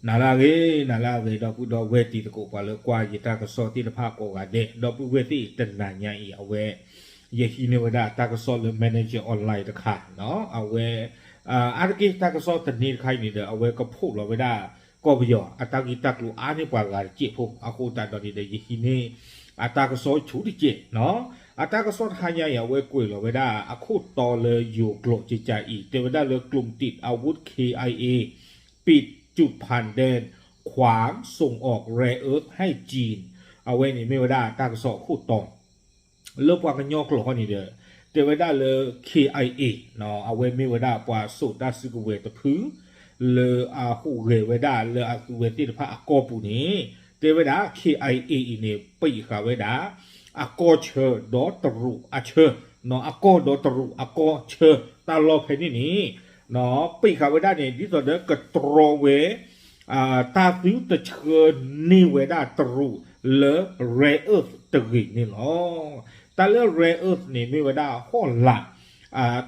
နၤလၢအဂ့ၤ နၤလၢအဂ့ၤ ဒီပုၢ်ဒီဝဲၢ်တံၤသကိး ပှၤလၢကွၢ်ယတၢ်ကစီၣ်သ့ၣ်တဖၣ်ကိးဂၤဒဲး ဒီပုၢ်ဝဲၢ်သ့ၣ်တနၤညါအံၤ အဝဲ ယဟံးန့ၢ်ဝဲဒၣ်တၢ်ကစီၣ်လၢ Manager Online တခါ အဝဲ အါတက့ၢ်တၢ်ကစီၣ်တနံၤတခါအံၤန့ၣ်ဒီး အဝဲကဖိးလီၤဝဲဒၣ် ကီၢ်ပယီၤအတၢ်ဂ့ၢ်တၢ်ကျိၤအါန့ၢ်ပှၤဂၤတစဲးဖိ အဃိသတးဒီးန့ၣ်ဒီး ယဟံးန့ၢ် အတၢ်ကစီၣ်ဆူတစဲး အတၢ်ကစီၣ်တဟါညါအံၤ အဝဲကွဲးလီၤဝဲဒၣ် အခိၣ်တီလၢယိၤကျိာ်ကကးအံၤ တဲဝဲဒၣ်လၢ กลุ่มติดอาวุธ เคไอเอ ปิดจุดผ่านแดนขวางส่งออกแร่เอิร์ธให้จีน အဝဲန့ၣ်မ့ၢ်ဝဲဒၣ်တၢ်ကစီၣ်အခိၣ်တီ လၢပှၤကညီကျိာ်ဃီန့ၣ်ဒီး တဲဝဲဒၣ်လၢ เคไอเอ အဝဲမ့ၢ်ဝဲဒၣ်ပှၤစိာ်တၢ်စုကဝဲၤတဖု လၢအဟူးဂဲၤဝဲဒၣ်လၢအသုဝဲသ့ၣ်တဖၣ်အကီၢ်ပူၤန့ၣ် တဲဝဲဒၣ် เคไอเอ အံၤန့ၣ် ပိတ်ဃာ်ဝဲဒၣ် အကီၢ်ဆၢဒီးတရူးအဆၢ အကီၢ်ဒီးတရူးအကီၢ်ဆၢ တၢ်လီၢ်ဖဲန့ၣ်န့ၣ် ပိတ်ဃာ်ဝဲဒၣ်န့ၣ် ဒ်သိးဒီးကတြီဝဲ တၢ်သုတဆှၢန့ၢ်ဝဲဒၣ်တရူးလၢ rare earth တဂ့ၤန့ၣ်လီၤ. တၢ်လၢ rare earth န့ၣ် မ့ၢ်ဝဲဒၣ်ဟီၣ်လာ်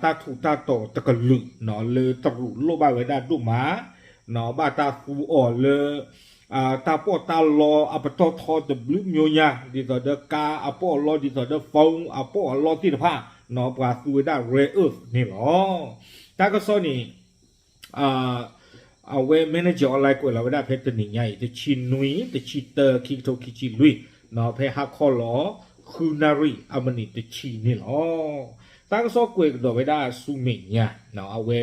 တၢ်ထူးတၢ်တီၤတကလုာ် လၢတရူးလိၣ်ဘၣ်ဝဲဒၣ်ဒိၣ်မး ဘၣ်တၢ်သူအီၤလၢ တၢ်ပီးတၢ်လီအပတီၢ်ထီတဘျုးမျိုးညါ ဒ်သိးဒီးကါအပီးအလီ ဒ်သိးဒီး phone အပီးအလီသ့ၣ်တဖၣ် ပှၤသူဝဲဒၣ် rare earth န့ၣ်လီၤ. တၢ်ကစီၣ်န့ၣ် အဝဲ Manager Online ကွဲးလီၤဝဲဒၣ်ဖဲတနံၤညါအံၤ တဆံနွံ တဆံတၢ ခံကထိခံဆံလွံၢ် ဖဲဟါခီလီၤ ဃုနၣ်ရံၣ်အမံးနံးတဆံန့ၣ်လီၤ. တၢ်ကစီၣ်ကွဲးကဒီးဝဲဒၣ်ဆူမဲာ်ညါ အဝဲ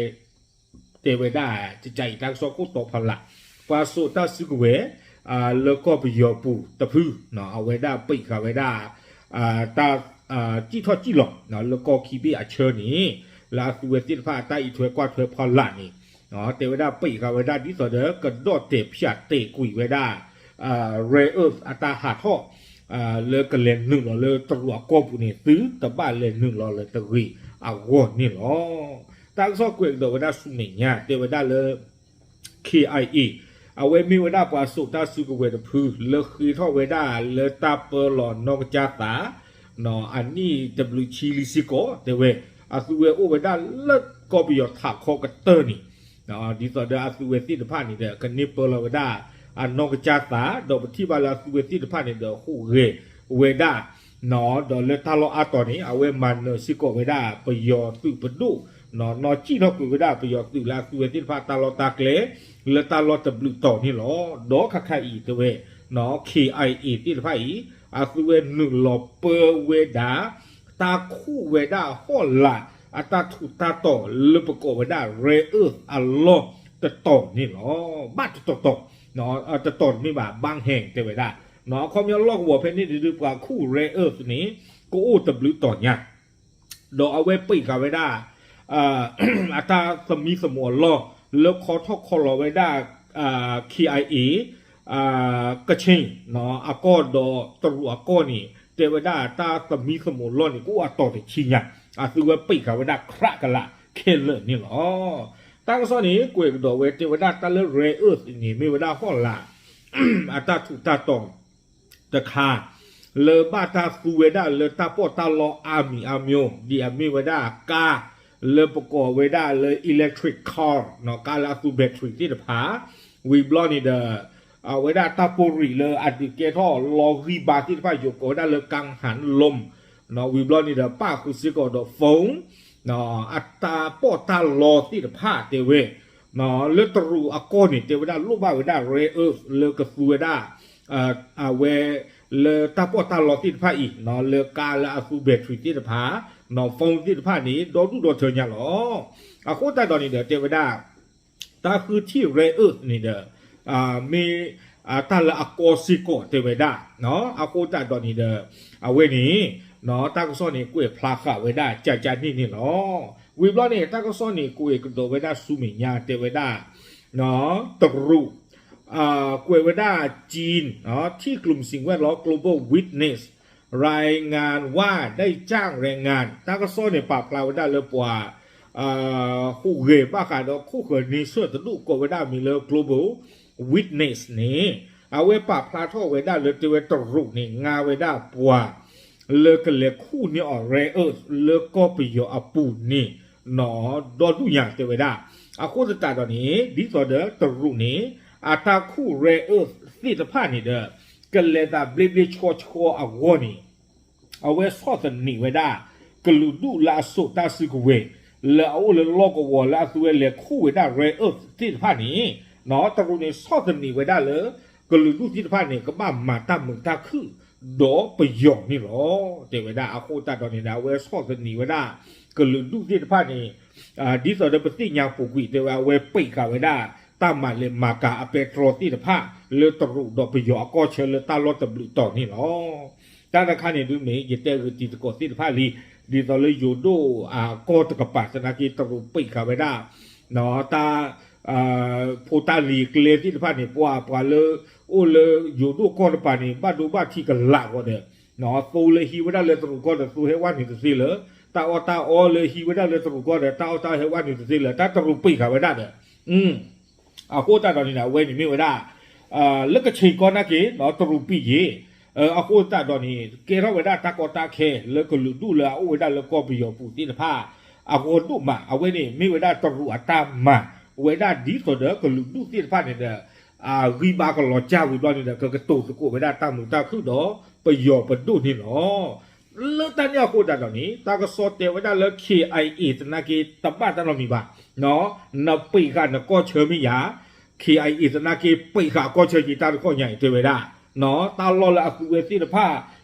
တဲဝဲဒၣ် ကကးအံၤတၢ်ကစီၣ်ခိၣ်တီဖီလာ် ပှၤစိာ်တၢ်စုကဝဲၤ လၢကီၢ်ပယီၤပူၤတဖု အဝဲဒၣ်ပိတ်ဃာ်ဝဲဒၣ် တၢ် စံၣ်ထီၣ်စံၣ်လီၤ လၢကီၢ်ခံဘ့ၣ်အဆၢန့ၣ် လၢအသုဝဲသ့ၣ်တဖၣ်အတၢ်အံးထွဲကွၢ်ထွဲဖီလာ်န့ၣ် တဲဝဲဒၣ်ပိတ်ဃာ်ဝဲဒၣ်ဒ်သိးဒီး ကဒီၣ်တဲာ်ဖၠးတဲာ်ကွံာ်ဝဲဒၣ် rare earth အတၢ်ဟးထီၣ် လၢကလဲၤနုာ်လီၤလၢတရူးအကီၢ်ပူၤန့ၣ် သုတဘၣ်လဲၤနုာ်လီၤလၢၤတဂ့ၤအဂီၢ်န့ၣ်လီၤ. တၢ်ကစီၣ်ကွဲးကဒီးဝဲဒၣ်ဆူမဲာ်ညါ တဲဝဲဒၣ်လၢ เคไอเอ အဝဲမ့ၢ်ဝဲဒၣ်ပှၤစိာ်တၢ်စုကဝဲၤတဖု လၢဃ့ထီၣ်ဝဲဒၣ်လၢတၢ်ပၢလီၤနီၢ်ကစၢ်သး အနံၣ်တဘျုးဆံလံစ့ၢ်ကီး တဲဝဲ အသုဝဲအိၣ်ဝဲဒၣ်လၢကီၢ်ပယီၤထးခီကတၢၢ်န့ၣ် ဒ်သိးဒီးအသုဝဲသ့ၣ်တဖၣ်န့ၣ်ဒီး ကန့ၢ်ပၢလီၤဝဲဒၣ် အနီၢ်ကစၢ်သး ဒီးပထံၣ်ဘၣ်လၢအသုဝဲသ့ၣ်တဖၣ်န့ၣ်ဒီး ဟူးဂဲၤဝဲဒၣ် ဒီးလၢတၢ်လီၢ်အါတီၤန့ၣ် အဝဲမၤနၢၤစ့ၢ်ကီးဝဲဒၣ် ပယီၤသုးပဒိၣ် နီၢ်စံၣ်ထီၣ်ကွံာ်ဝဲဒၣ်ပယီၤသုးလၢအသုဝဲသ့ၣ်တဖၣ်တၢ်လီၢ်တၢ်ကျဲ လၢတၢ်လီၢ်တဘျုးတီၤန့ၣ်လီၤ. ဒီးခါခါအံၤတဲဝဲ เคไอเอ သ့ၣ်တဖၣ်အံၤ အသုဝဲနုာ်လီၤပၢဝဲဒၣ် တၢ်ခူၣ်ဝဲဒၣ်ဟီၣ်လာ် အတၢ်ထူးတၢ်တီၤလၢပကိးဝဲဒၣ် rare earth အလီၢ်တတီၤန့ၣ်လီၤ. ဘၣ်တတီၤတီၤ တတီၤတမ့ၢ်ဘၣ် ဘၣ်ဟဲတဲဝဲဒၣ် အခီပညီလီၢ်ကဝီၤဖဲန့ၣ်ဒုး ပှၤခူၣ် rare earth န့ၣ် ကအိၣ်တဘျုးတီၤညါ ဒီးအဝဲပိတ်ဃာ်ဝဲဒၣ် အတၢ်သမံသမိးအလီၢ် လၢခီထီၣ်ခီလီၤဝဲဒၣ် เคไอเอ ကခ့ၣ် အကီၢ်ဒီးတရူးအကီၢ်န့ၣ် တဲဝဲဒၣ်တၢ်သမံသမိးလီၢ်န့ၣ် ကအိၣ်အတီၤတဆံညါ အသုဝဲပိတ်ဃာ်ဝဲဒၣ် ခြးကလး ခဲလၢာ်န့ၣ်လီၤ. တၢ်ကစီၣ်န့ၣ် ကွဲးကဒီးဝဲတဲဝဲဒၣ်တၢ်လၢ rare earth န့ၣ် မ့ၢ်ဝဲဒၣ်ဟီၣ်လာ် အတၢ်ထူးတၢ်တီၤ တခါ လၢဘၣ်တၢ်သူဝဲဒၣ်လၢတၢ်ပီးတၢ်လီအါမံၤအါမံၤ ဒ်အမ့ၢ်ဝဲဒၣ်ကါ လၢပကိးဝဲဒၣ်လၢ electric car ကါလၢအသူ battery သ့ၣ်တဖၣ် ဝံၤဘျီန့ၣ်ဒီး အဝဲဒၣ်တၢ်ပိၢ်ရံၣ်လၢအဒုးကဲထီၣ်လီၤဂံၢ်ဘါသ့ၣ်တဖၣ် ယိၤကိးဝဲဒၣ်လၢ กังหันลม ဝံၤဘျီန့ၣ်ဒီး ပၣ်ဃုာ်စ့ၢ်ကီးဒီး phone အတၢ်ပီးတၢ်လီသ့ၣ်တဖၣ်တဲဝဲ လၢတရူးအကီၢ်န့ၣ် တဲဝဲဒၣ်လိၣ်ဘၣ်ဝဲဒၣ် rare earth လၢကသူဝဲဒၣ် အဝဲ လၢတၢ်ပီးတၢ်လီသ့ၣ်တဖၣ်အံၤ လၢကါလၢအသူ battery သ့ၣ်တဖၣ် phone သ့ၣ်တဖၣ်န့ၣ် ဒီဒူၣ်ဒီထၢညါလီၤ. အဃိသတးဒီးန့ၣ်ဒီး တဲဝဲဒၣ် တၢ်ဃုထံၣ် rare earth န့ၣ်ဒီး မ့ၢ်တၢ်လၢအကီစ့ၢ်ကီးတဲဝဲဒၣ် အဃိသတးဒီးန့ၣ်ဒီး အဝဲန့ၣ် တၢ်ကစီၣ်န့ၣ် ကွဲးဖျါဃာ်ဝဲဒၣ်ကကန့ၣ်န့ၣ်လီၤ. ဝံၤဘျီန့ၣ် တၢ်ကစီၣ်န့ၣ် ကွဲးကဒီးဝဲဒၣ်ဆူမဲာ်ညါတဲဝဲဒၣ် တရူး ကွဲးဝဲဒၣ် จีน ที่กลุ่มสิ่งแวดล้อม Global Witness รายงานว่าได้จ้างแรงงาน တၢ်ကစီၣ်န့ၣ် ပာ်ဖျါဝဲဒၣ်လၢပှၤ ဟူးဂဲၤဘၣ်ဃးဒီးခိၣ်ဃၢၤန့ဆၢၣ်တဒူၣ်ကိးဝဲဒၣ်မံၤလၢ Global Witness န့ၣ် အဝဲပာ်ဖျါထီၣ်ဝဲဒၣ်လၢတဲဝဲတရူးန့ၣ် ငါဝဲဒၣ်ပှၤ လၢကလဲၤခူၣ်န့ၢ်အီၤ rare earth လၢကီၢ်ပယီၤအပူၤန့ၣ် ဒီဒူၣ်ညါတဲဝဲဒၣ်. အဃိသတးဒီးန့ၣ် ဒ်သိးဒီးတရူးန့ၣ် အတၢ်ခူၣ် rare earth သ့ၣ်တဖၣ်န့ၣ်ဒီး ကလဲၤသးဘျ့ဘျ့ဆှီဆှီအဂီၢ်န့ၣ် အဝဲဆီၣ်သနံးဝဲဒၣ် ကလုာ်ဒူၣ်လၢအစိာ်တၢ်စုကဝဲၤ လၢအအိၣ်လၢလီၢ်ကဝီၤလၢအသုဝဲလဲၤခူၣ်ဝဲဒၣ် rare earth သ့ၣ်တဖၣ်န့ၣ် တရူးန့ၣ်ဆီၣ်သနံးဝဲဒၣ်လၢ ကလုာ်ဒူၣ်သ့ၣ်တဖၣ်န့ၣ် ကဘၣ်မၤတၢ်မုာ်တၢ်ခုၣ် ဒီးပယီၤန့ၣ်လီၤ. တဲဝဲဒၣ်အဃိသတးဒီးန့ၣ်ဒီး အဝဲဆီၣ်သနံးဝဲဒၣ် ကလုာ်ဒူၣ်သ့ၣ်တဖၣ်န့ၣ် ဒ်သိးဒီးပသ့ၣ်ညါပူၤကွံာ် တဲဝဲအဝဲပံးဃာ်ဝဲဒၣ် တၢ်မၤလဲၤမၤကၤအပဲတြီသ့ၣ်တဖၣ် လၢတရူးဒီးပယီၤအကီၢ်ဆၢလၢတၢ်လီၢ်တဘျုးတီၤန့ၣ်လီၤ. တၢ်တခါန့ၣ်ဒုးမ့ၢ် ယတဲဂုာ်တံၤသကိးသ့ၣ်တဖၣ်လံ, ဒ်သိးလၢယိၤဒိၣ်အကီၢ်တကပၤသနာ်က့ တရူးပံးဃာ်ဝဲဒၣ် တၢ် ဖိတၢ်လံၤကျဲသ့ၣ်တဖၣ်န့ၣ် ပှၤပှၤလၢ အိၣ်လၢယိၤဒိၣ်ကီၢ်တကပၤန့ၣ် ဘၣ်ဒိဘၣ်ထံးကလာ်ဂီၤဒီး သိလၢဟံးဝဲဒၣ်လၢတရူးကီၢ်ဒီး သိဟဲဝဲနုာ်တသ့လၢၤ, တၢ်အီၣ်တၢ်အီလၢဟံးဝဲဒၣ်လၢတရူးကီၢ်ဒီး တၢ်အီၣ်တၢ်အီဟဲဝဲနုာ်တသ့လၢၤ, တၢ်တရူးပံးဃာ်ဝဲဒၣ်ဒီး အဃိသတးဒီးန့ၣ် အဝဲန့ၣ်မ့ၢ်ဝဲဒၣ် လၢကဆ့ၣ်ကီၢ်နာ်က့ တရူးပံးယ့ၤ, အဃိသတးဒီးန့ၣ် ကဲထီၣ်ဝဲဒၣ်တၢ်ကီတၢ်ခဲ လၢကလုာ်ဒူၣ်လၢအအိၣ်ဝဲဒၣ်လၢကီၢ်ပယီၤပူၤသ့ၣ်တဖၣ် အဂီၢ်ဒိၣ်မး, အဝဲန့ၣ်မ့ၢ်ဝဲဒၣ်တရူးအတၢ်မၤ ဝဲဒၣ်ဒ်သိးဒီးကလုာ်ဒူၣ်သ့ၣ်တဖၣ်န့ၣ်ဒီး အဂံၢ်ဘါကလီၤကၢ်ဝံၤဘျီန့ၣ်ဒီး ကကတိၤသကိးဝဲဒၣ်တၢ်မုာ်တၢ်ခုၣ်ဒီး ပယီၤပဒိၣ်န့ၣ်လီၤ. လၢတၢ်န့ၣ်အဃိသတးဒီးန့ၣ် တၢ်ကစီၣ်တဲဝဲဒၣ်လၢ K I A သနာ်က့ တဘၣ်တၢ်နီတမံၤဘၣ်, နပံးဃာ်နကီၢ်ဆၢမ့ၢ်ယၤ K I A သနာ်က့ ပံးဃာ်ကီၢ်ဆၢက့ၤတၢ်တခီညါအံၤတဲဝဲဒၣ်, တၢ်လီၢ်လၢအသုဝဲသ့ၣ်တဖၣ်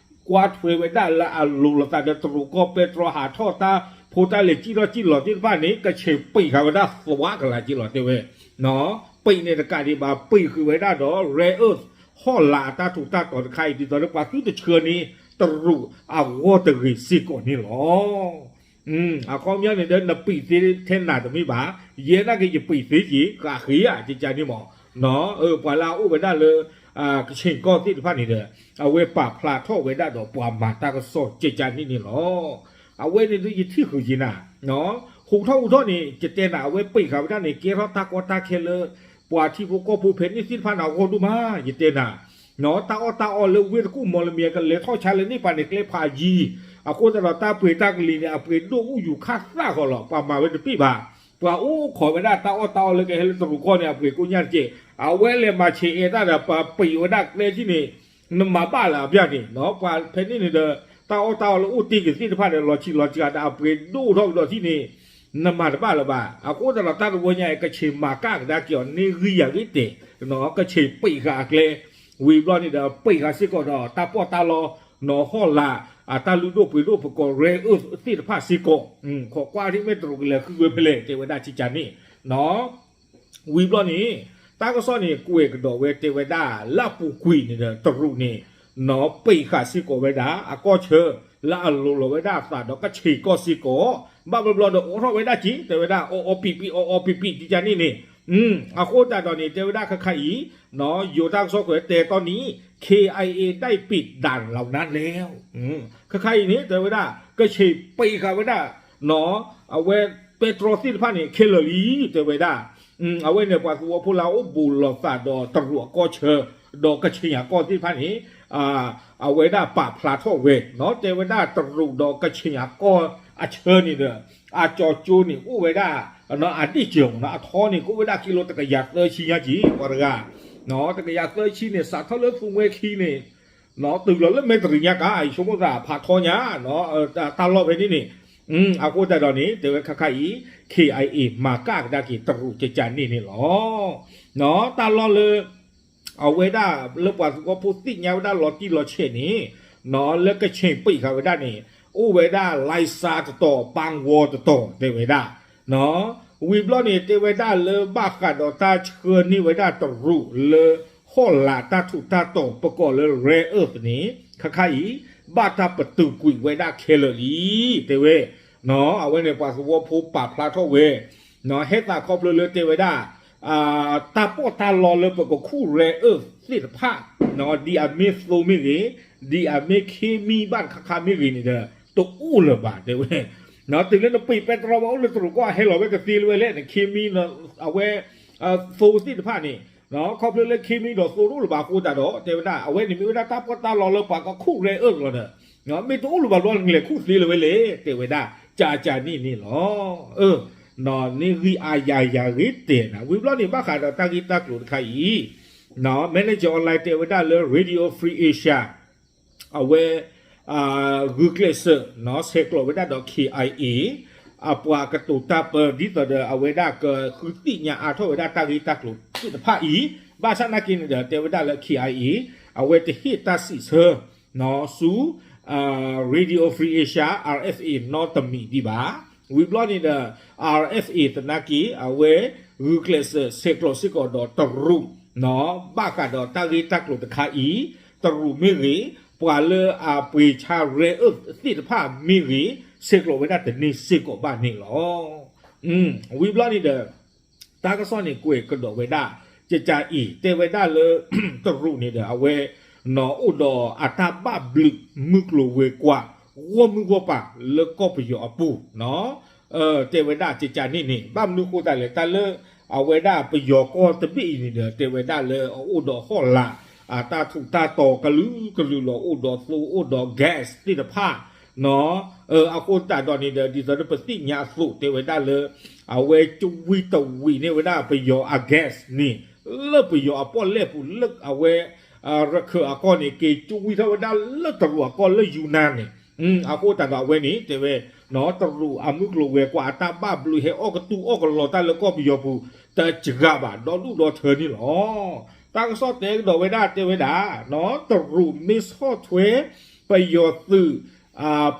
ကွၢ်ထွဲဝဲဒၣ်လၢအလိၤလိာ်သးဒီးတရူးကီၢ်ပဲတြီ ဟးထီၣ်တၢ်ဖိတၢ်လံၤစံၣ်ထီၣ်စံၣ်လီၤသ့ၣ်တဖၣ်န့ၣ် ကဆ့ၣ်ပံးဃာ်ဝဲဒၣ်သွါကလာ်က့ၤလီၤတဲဝဲ, ပံးန့ၣ်တကးဒံးဘၣ် ပံးဃုာ်ဝဲဒၣ်ဒီး rare earth ဟီၣ်လာ်အတၢ်ထူးတၢ်တီၤတခါအံၤ ဒ်သိးလၢပှၤသုတဆှၢန့ၢ်တရူးအဂီၢ်တဂ့ၤစ့ၢ်ကီးန့ၣ်လီၤ. အခီပညီန့ၣ်ဒီး နပံးသ့ထဲနၤတမ့ၢ်ဘၣ်, ယဲနာ်က့ယပံးသ့က့ၤ ဃးဃ့ဧါ ကကန့ၣ်မး, ပှၤလၢအအိၣ်ဝဲဒၣ်လၢ ကဆ့ၣ်ကီၢ်သ့ၣ်တဖၣ်န့ၣ်ဒီး အဝဲပာ်ဖျါထီၣ်ဝဲဒၣ်ဒီးပှၤမၤတၢ်ကစီၣ်ကကန့ၣ်န့ၣ်လီၤ. အဝဲန့ၣ်ဒုးယထံၣ်ဃုာ်က့ၤနၤ, ဟူးထီၣ်ဟူးထီၣ်န့ၣ် ယတဲနၤ အဝဲပံးဃာ်ဝဲဒၣ်န့ၣ် ကဲထီၣ်တၢ်ကီတၢ်ခဲလၢ ပှၤထံဖိကီၢ်ဖိဖဲန့ၣ်သ့ၣ်တဖၣ်န့ၣ်အဂီၢ်ဒိၣ်မး ယတဲနၤ တၢ်အီၣ်တၢ်အီလၢဝ့ၢ်တကူၣ်မီလမံၤကလဲၤထီၣ်ဆါလၢန့ၣ်ပၤန့ၣ် ကျဲဖးယံၤ, အဃိသတးဒီးတၢ်ပှ့ၤတၢ်ကလံၤန့ၣ် အပှ့ၤဒိၣ်အူယူၤခၣ်သၣ်ဃီလီၤ ပှၤမၤဝဲတပ့ၢ်ဘၣ်. ပှၤအိၣ်ခိးဝဲဒၣ်တၢ်အီၣ်တၢ်အီလၢကဟဲလၢတရူးကီၢ်န့ၣ် အပှ့ၤကိညၣ်တက့ၢ်. အဝဲလဲၤမၤဆဲးအဲၣ်တၢ်ဒီး ပှၤပံးဝဲဒၣ်ကျဲထံၣ်န့ၣ် နမၤဘၣ်လၢအဘျၢၣ်န့ၣ် ပှၤဖဲန့ၣ်န့ၣ်ဒီး တၢ်အီၣ်တၢ်အီလၢအိၣ်တ့ၢ်က့ၤသ့ၣ်တဖၣ်ဒီး လီၤဆံးလီၤစှၤဒီးအပှ့ၤဒိၣ်ထီၣ်ကဒီးထံၣ်န့ၣ် နမၤတဘၣ်လၢၤဘၣ်. အဃိသတးဒီးတၢ်တဝီညါအံၤ ကဆ့ၣ်မၤကၣ်ကဒါက့ၤအီၤန့ၣ်ဂံၢ်ယၤဂ့ၤတဲာ်, ကဆ့ၣ်ပံးဃာ်အကျဲ ဝံၤဘျီန့ၣ်ဒီး ပံးဃာ်စ့ၢ်ကီးဒီး တၢ်ပီးတၢ်လီ နီၢ်ဟီၣ်လာ် အတၢ်လုၢ်ဒိၣ်ပှ့ၤဒိၣ်ပကိး rare earth သ့ၣ်တဖၣ်စ့ၢ်ကီး, ခိးကွၢ်ထံၣ်မ့ၢ်တရူးကလဲၤဃုဝဲဖဲလဲၣ် တဲဝဲဒၣ်ကကန့ၣ် ဝံၤဘျီန့ၣ် တၢ်ကစီၣ်န့ၣ် ကွဲးကဒီးဝဲတဲဝဲဒၣ် လၢအပူၤကွံာ်န့ၣ်ဒီး တရူးန့ၣ် နီၢ်ပံးဃာ်စ့ၢ်ကီးဝဲဒၣ် အကီၢ်ဆၢ လၢအလိၤလီၤဝဲဒၣ်အသးဒီးကဆ့ၣ်ကီၢ်စ့ၢ်ကီး, ဘၣ်ဘျီဘျီဒီးအိးထီၣ်ဝဲဒၣ်က့ၤ တဲဝဲဒၣ် အီၣ်အီပံးပံး အီၣ်အီပံးပံး ကကန့ၣ်န့ၣ်, အဃိသတးဒီးန့ၣ် တဲဝဲဒၣ်ခါခါအံၤ ယိၤတၢ်ကစီၣ်ကွဲးတဲတီနံၤ K I A ได้ปิดด่านเหล่านั้นแล้ว ခါခါအံၤန့ၣ် တဲဝဲဒၣ် ကဆ့ၣ်ပံးဃာ်ဝဲဒၣ် အဝဲပဲတြီသ့ၣ်တဖၣ်န့ၣ် ခဲလၢာ်လံ တဲဝဲဒၣ်, အဝဲန့ၣ် ပှၤသဝီဖိလၢအအိၣ်ဘူးလီၤသးဒီးတရူးအကီၢ်ဆၢ ဒီးကဆ့ၣ်အကီၢ်သ့ၣ်တဖၣ်န့ၣ် အဝဲဒၣ်ပာ်ဖျါထီၣ်ဝဲ တဲဝဲဒၣ်တရူးဒီးကဆ့ၣ်အကီၢ်အဆၢန့ၣ်ဒီး အကၠီၤကၠိန့ၣ် အိၣ်ဝဲဒၣ် အဒ့ၣ်စၢၤမး အထီန့ၣ် ကအိၣ်ဝဲဒၣ်ကံလိတကယၤသၢဆံညါက့ၤ ပှၤတဂၤ, တကယၤသၢဆံန့ၣ် စးထီၣ်လၢသူမှဲခံန့ၣ် တုၤလီၤလၢမဲၣ်တရံးညါကါ ယဆိကမိၣ်သးဖးထီညါ တၢ်လီၢ်ဖဲန့ၣ်န့ၣ်, အဃိသတးဒီးန့ၣ် တဲဝဲခါခါအံၤ K I A မၤကၣ်ကဒါက့ၤတရူးကကန့ၣ်န့ၣ်လီၤ. တၢ်လီၢ်လၢ အဝဲဒၣ်လၢပှၤသဝီဖိသ့ၣ်ညါဝဲဒၣ်လီၤတံၢ်လီၤဆဲးန့ၣ် လၢကဆ့ၣ်ပံးဃာ်ဝဲဒၣ်န့ၣ် အိၣ်ဝဲဒၣ် လိုင်စး တတီၤ ပၣ်ဝီ တတီၤ တဲဝဲဒၣ် ဝံၤဘျီန့ၣ် တဲဝဲဒၣ်လၢဘၣ်ဃးဒီးတၢ်ဆှၢန့ၢ်ဝဲဒၣ်တရူးလၢ ဟီၣ်လာ်တၢ်ထူးတၢ်တီၤ ပကိးလၢ rare earth န့ၣ် ခါခါအံၤ ဘၣ်တၢ်ပတုာ်ကွံာ်ဝဲဒၣ်ခဲလၢာ်လံ တဲဝဲ, အဝဲန့ၣ်ပှၤသဝီဖိပာ်ဖျါထီၣ်ဝဲ ဟဲသးခီဖျိလၢတဲဝဲဒၣ် တၢ်ပီးတၢ်လီလၢပကခူၣ် rare earth သ့ၣ်တဖၣ် ဒ်အမ့ၢ်သိမ့ၢ်ဂ့ၤ, ဒ်အမ့ၢ်ခ့မံဘၣ်တခါခါမ့ၢ်ဂ့ၤန့ၣ်ဒီး တအိၣ်လၢၤဘၣ် တဲဝဲ, တုၤလၢနပံးပဲတြီဘၣ်အိၣ်လၢတရူးကီၢ်ဟဲလီၤဝဲကသ့လၢၤဝဲလဲၣ် နခ့မံ အဝဲ သိသ့ၣ်တဖၣ်န့ၣ် ခီဖျိလၢခ့မံဒီးသိတအိၣ်လၢၤဘၣ်အဃိသတးဒီး တဲဝဲဒၣ် အဝဲန့ၣ်မ့ၢ်ဝဲဒၣ်တၢ်ပီးတၢ်လီလၢပှၤကခူၣ် rare earth လီၤဒီး မ့ၢ်တအိၣ်လၢၤဘၣ်ဘျီ နကလဲၤခူၣ်သ့လၢၤဝဲလဲၣ် တဲဝဲဒၣ် ကကန့ၣ်န့ၣ်လီၤ. န့ၢ်ဂံၢ်အါယၤယၤဂ့ၤတဲာ်နၤ ဝံၤဘျီန့ၣ် ဘၣ်ဃးဒီးတၢ်ဂ့ၢ်တၢ်ကျိၤတခါအံၤ Manager Online တဲဝဲဒၣ်လၢ Radio Free Asia အဝဲ ဂုာ်ကျဲးစၢး ဆဲးကျိးဝဲဒၣ်ဒီး K I A အပှၤကတိၤတၢ်ပၢ ဒ်သိးဒီးအဝဲဒၣ်ကဃုသ့ၣ်ညါအါထီၣ်ဝဲဒၣ်တၢ်ဂ့ၢ်တၢ်ကျိၤသ့ၣ်တဖၣ်အံၤ ဘၣ်ဆၣ်နာ်က့န့ၣ်ဒီး တဲဝဲဒၣ်လၢ K I A အဝဲတဟ့ၣ်တၢ်စံးဆၢ ဆူ Radio Free Asia R F A နီတမံၤဒံးဘၣ်. ဝံၤဘျီန့ၣ်ဒီး R F A သနာ်က့ အဝဲဂုာ်ကျဲးစၢးဆဲးကျိးစ့ၢ်ကီးဒီးတရူး ဘၣ်ဃးဒီးတၢ်ဂ့ၢ်တၢ်ကျိၤတခါအံၤ တရူးမ့ၢ်ဂ့ၤ ပှၤလၢအပှ့ၤဆါ rare earth သ့ၣ်တဖၣ်မ့ၢ်ဂ့ၤ ဆဲးကျိးဝဲဒၣ်တန့ၢ်စ့ၢ်ကီးဘၣ်န့ၣ်လီၤ. ဝံၤဘျီန့ၣ်ဒီး တၢ်ကစီၣ်န့ၣ်ကွဲးကဒီးဝဲဒၣ် ကကးအံၤ တဲဝဲဒၣ်လၢ တရူးန့ၣ်ဒီး အဝဲ အိၣ်ဒီးအတၢ်ဘၣ်ဘျုးမုၢ်ကျိၤဝဲၤကွာ် ဂီၢ်မုၢ်ဂီၢ်ပၤလၢကီၢ်ပယီၤအပူၤ တဲဝဲဒၣ်ကကးန့ၣ်န့ၣ် ဘၣ်မနုၤဃိသတးလဲၣ် တၢ်လၢ အဝဲဒၣ်ပယီၤကီၢ်တဘ့ၣ်အံၤန့ၣ်ဒီး တဲဝဲဒၣ်လၢအအိၣ်ဒီးဟီၣ်လာ် အတၢ်ထူးတၢ်တီၤကလုာ်ကလုာ်လီၤ အိၣ်ဒီးသိအိၣ်ဒီး gas သ့ၣ်တဖၣ် အဃိသတးဒီးန့ၣ်ဒီး ဒ်သိးဒီးပသ့ၣ်ညါအသိး တဲဝဲဒၣ်လၢ အဝဲကဝံၤတဝံၤန့ၢ်ဝဲဒၣ်ပယီၤအ gas န့ၣ် လၢပယီၤအပီၣ်လဲၣ်ပူၤလၢအဝဲ ရခၢၣ်အကီၢ်န့ၣ် က့ၤကဝံၤထီၣ်ဝဲဒၣ်လၢတရူးအကီၢ်လၢယူနၤန့ၣ် အဃိသတးဒီးအဝဲန့ၣ် တဲဝဲ တရူးအမုၢ်ကျိၤဝဲၤကွာ်အတၢ်ဘၣ်ဘျုးဟဲအီၣ်ကတူၢ်အီၣ်ကလီတၢ်လၢကီၢ်ပယီၤပူၤ တစှၤဘၣ်ဒီဒူၣ်ဒီထၢန့ၣ်လီၤ. တၢ်ကစီၣ်တဲကဒီးဝဲဒၣ်တဲဝဲဒၣ် တရူးမ့ၢ်ဆီၣ်ထွဲ ပယီၤသုး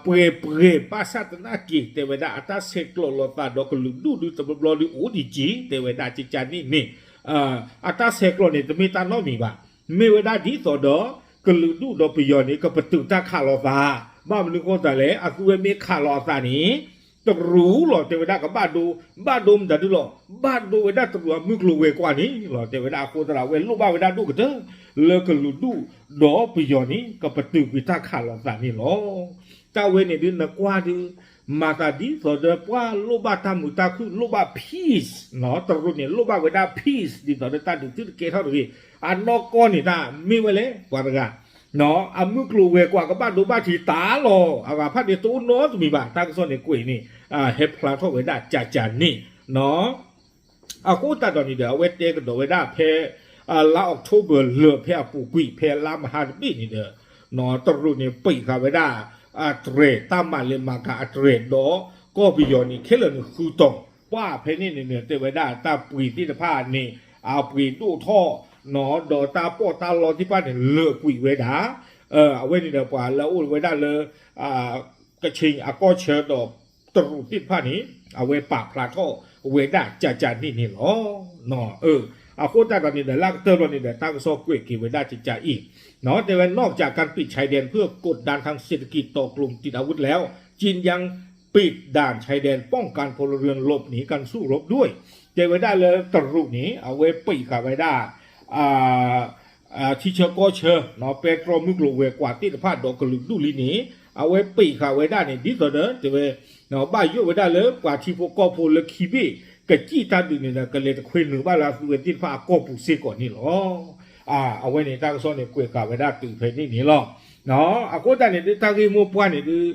ပှဲၤပှဲၤဘၣ်ဆၣ်သနာ်က့ တဲဝဲဒၣ်အတၢ်ဆဲးကျိးလိာ်သးဒီးကလုာ်ဒူၣ်ဒုတဘျီဘျီဒုအိၣ်ဒံးက့ တဲဝဲဒၣ်ကကးန့ၣ်န့ၣ် အတၢ်ဆဲးကျိးန့ၣ် တမ့ၢ်တၢ်နီတမံၤဘၣ်. မ့ၢ်ဝဲဒၣ်ဒ်သိးဒီး ကလုာ်ဒူၣ်ဒီးပယီၤန့ၣ် ကပတုာ်တၢ်ခးလိာ်သး ဘၣ်မနုၤဃိသတးလဲၣ် အသုဝဲမ့ၢ်ခးလိာ်အသးန့ၣ် တရူးလီၤ တဲဝဲဒၣ်ကဘၣ်ဒိ ဘၣ်ဒိမတၤဒုလီၤ ဘၣ်ဒိဝဲဒၣ်တရူးအမုၢ်ကျိၤဝဲၤကွာ်န့ၣ်လီၤ တဲဝဲဒၣ်အဃိသတးဒီး အဝဲလိၣ်ဘၣ်ဝဲဒၣ်ဒိၣ်ကတၢၢ် လၢကလုာ်ဒူၣ်ဒီးပယီၤန့ၣ် ကပတုာ်ကွံာ်တၢ်ခးလိာ်သးန့ၣ်လီၤ. တၢ်ဝဲန့ၣ်ဒုးနကွၢ်ဒုး မၤသးဒ်သိးဒီးပှၤလိၣ်ဘၣ်တၢ်မုာ်တၢ်ခုၣ်လိၣ်ဘၣ် peace တရူးန့ၣ် လိၣ်ဘၣ်ဝဲဒၣ် peace ဒ်သိးဒီးတၢ်ဒုးသုတကဲထီၣ်တဂ့ၤ အနီၢ်ကီၢ်န့ၣ်တၢ်မ့ၢ်ဝဲလဲၣ် ပှၤတဂၤ အမုၢ်ကျိၤဝဲၤကွာ်ကဘၣ်ဒိဘၣ်ထံးတၢ်လီၤ အဂၤဖးန့ၣ်တအိၣ်နီတမံၤဘၣ် တၢ်ကစီၣ်န့ၣ်ကွဲးန့ၣ် ဟဲဖျါထီၣ်ဝဲဒၣ်ကကးန့ၣ် အဃိသတးဒီးန့ၣ်ဒီး အဝဲတဲကဒီးဝဲဒၣ်ဖဲ လါ October လၢာ်ဖဲအပူၤကွံာ် ဖဲလါမဟါတဘ့ၣ်န့ၣ်ဒီး တရူးန့ၣ်ပံာ်ဃာ်ဝဲဒၣ် အတြဲၤတၢ်မၤလဲၤမၤကၤအတြဲၤဒီး ကီၢ်ပယီၤန့ၣ် ခဲလၢာ်န့ၣ်ဃုတီၤ ပှၤဖဲန့ၣ်န့ၣ် တဲဝဲဒၣ်တၢ်ပှ့ၤသ့ၣ်တဖၣ်န့ၣ် အပှ့ၤဒိၣ်ထီၣ် ဒီးတၢ်ပီးတၢ်လီသ့ၣ်တဖၣ်န့ၣ် လၢာ်ကွံာ်ဝဲဒၣ် အဝဲန့ၣ်ဒီးပှၤလၢအအိၣ်ဝဲဒၣ်လၢ ကခ့ၣ်အကီၢ်ဆၢဒီးတရူးသ့ၣ်တဖၣ်န့ၣ် အဝဲပာ်ဖျါထီၣ်ဝဲဒၣ်ကကးန့ၣ်န့ၣ်လီၤ. အဃိသတးဒီးန့ၣ်ဒီး လၢကတၢၢ်ဘျီန့ၣ်ဒီး တၢ်ကစီၣ်ကွဲးက့ၤဝဲဒၣ်ကကးအံၤ တဲဝဲ นอกจากการปิดชายแดนเพื่อกดดันทางเศรษฐกิจต่อกลุ่มติดอาวุธแล้ว จีนยังปิดด่านชายแดนป้องกันพลเรือนหลบหนีการสู้รบด้วย တဲဝဲဒၣ်လၢတရူးန့ၣ် အဝဲပံာ်ဃာ်ဝဲဒၣ် ထံဆၢကီၢ်ဆၢ ပဲတြီမုၢ်ကျိၤဝဲၤကွာ်သ့ၣ်တဖၣ်ဒီးကလုာ်ဒူၣ်လံန့ၣ် အဝဲပံာ်ဃာ်ဝဲဒၣ်န့ၣ် ဒ်သိးဒီး တဲဝဲ ဘၣ်ယိၣ်ဝဲဒၣ်လၢပှၤထံဖိကီၢ်ဖိလၢခံဘ့ၣ် ကစံၣ်တၢ်ဒုးန့ၣ်ဒီး ကလဲၤတခွဲနုာ်ဘၣ်လၢအသုဝဲသ့ၣ်တဖၣ်အကီၢ်ပူၤစ့ၢ်ကီးန့ၣ်လီၤ. အဝဲန့ၣ်တၢ်ကစီၣ်န့ၣ်ကွဲးဃာ်ဝဲဒၣ်တုၤဖဲန့ၣ်န့ၣ်လီၤ. အဃိသတးန့ၣ်ဒုး တၢ်ဂ့ၢ်မိၢ်ပှၢ်န့ၣ်ဒုး ဒ်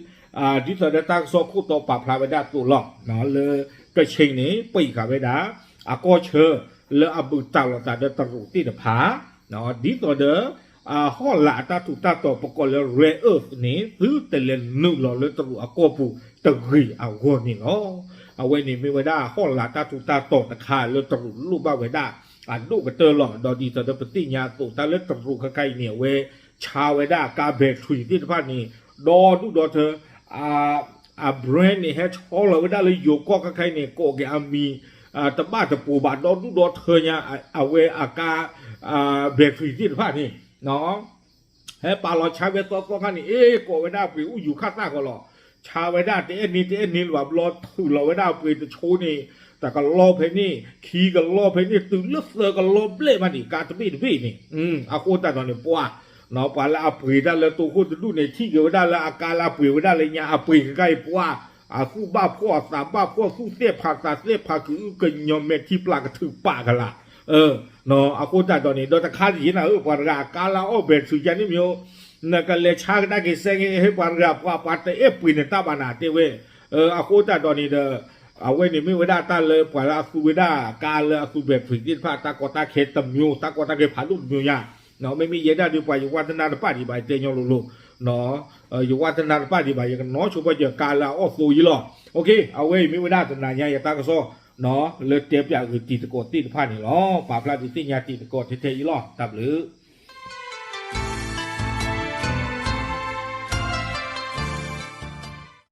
သိးဒီးတၢ်ကစီၣ်ခိၣ်တီပာ်ဖျါဝဲဒၣ်အသိးလီၤ. လၢကခ့ၣ်န့ၣ် ပံာ်ဃာ်ဝဲဒၣ် အကီၢ်ဆၢ လၢအဘူးတံၢ်လိာ်သးဒီးတရူးသ့ၣ်တဖၣ် ဒ်သိးဒီး ဟီၣ်လာ်အတၢ်ထူးတၢ်တီၤပကိးလၢ rare earth န့ၣ် သုတလဲၤနုာ်လီၤလၢတရူးအကီၢ်ပူၤတဂ့ၤအဂီၢ်န့ၣ်လီၤ. အဝဲန့ၣ်မ့ၢ်ဝဲဒၣ်ဟီၣ်လာ်တၢ်ထူးတၢ်တီၤတခါလၢတရူးလိၣ်ဘၣ်ဝဲဒၣ် အဒိၣ်ကတၢၢ်လီၤ. ဒီးဒ်သိးဒီးပသ့ၣ်ညါအသိး တၢ်လၢတရူးခဲခါအံၤန့ၣ် အဝဲဆါဝဲဒၣ်ကါ battery သ့ၣ်တဖၣ်န့ၣ် ဒီဒူၣ်ဒီထၢ အ brand န့ၣ် ဟဲဆီလီၤဝဲဒၣ်လၢယိၤကီၢ်ခဲခါအံၤန့ၣ် ကိးက့ၤအမံၤ တဘၣ်တပိၤဘၣ် ဒီဒူၣ်ဒီထၢညါ အဝဲအကါ battery သ့ၣ်တဖၣ်န့ၣ် ဟဲပာ်လီၤဆါဝဲသီသီခါန့ၣ် အ့ၣ် ကိးဝဲဒၣ်အပှ့ၤအိၣ်ယူၤခၣ်သၣ်ဃီလီၤ. ဆါဝဲဒၣ်တအဲၣ်န့ၢ်တအဲၣ်န့ၢ်လၢၤဘၣ်ဘျီ ထုးလီၤဝဲဒၣ်အပှ့ၤတဆိန့ၣ် တကလီဖဲန့ၣ် ခံကလီဖဲန့ၣ် တုၤလၢသၢကလီဘျဲၣ်မးန့ၣ် ကါတဘ့ၣ်တဘ့ၣ်န့ၣ် အဃိသတးဒီးန့ၣ် ပှၤ ပှၤလၢအပှ့ၤတၢ်လၢတိခိၣ်တဒူၣ်န့ၣ် ထံၣ်က့ၤဝဲဒၣ်လၢအကါလၢအပှ့ၤဝဲဒၣ်လၢညါအပှ့ၤကကါအံၤ ပှၤ အသူၣ်ဘၣ်ဖှီၣ်အသးဘၣ်ဖှီၣ် သူၣ်သ့ၣ်ဖးသးသ့ၣ်ဖး ကအုကညီၤ မဲာ်ထံပျၢ်ကထုးပာ်ကလာ် အဃိသတးဒီးန့ၣ် ဒီးတခါတယံၤနၤဧၢ ပှၤတဂၤအကါလၢအအီၣ် battery ယၤန့ၣ်မ့ၢ် နကလဲၤဆါကဒါက့ၤစဲက့ၤ ဟ့ၣ်ပှၤတဂၤ ပှၤ ပှၤတအဲၣ်ပှ့ၤနတၢ်ဘၣ်နၤ တဲဝဲ အဃိသတးဒီးန့ၣ်ဒီး အဝဲန့ၣ်မ့ၢ်ဝဲဒၣ်တၢ်လၢပှၤလၢအသူဝဲဒၣ် ကါလၢအသူ battery သ့ၣ်တဖၣ် တၢ်ကီတၢ်ခဲတမျိုး, တၢ်ကီတၢ်ခဲဖးဒိၣ်တမျိုးညါ, မ့မ့ၢ်ယဲဒၣ်ဒီး ပှၤယဝၣ်တနၢ်တပၣ်ဒံးဘၣ် ယတဲညီလိၤလိၤ, ယဝၣ်တနၢ်တပၣ်ဒံးဘၣ် ယကနီၣ်ဆိပာ်စၢၤကါလၢအအီၣ်သိအံၤလီၤ. အဝဲအံၤမ့ၢ်ဝဲဒၣ်တနၤညါ ယတၢ်ကစီၣ် လၢတဲပၠးဂ့ၤတံၤသကိးသ့ၣ်တဖၣ်န့ၣ်လီၤ. ပာ်ဖျါဒုးသ့ၣ်ညါတံၤသကိးထဲထဲအံၤလီၤ. တၢ်ဘျုး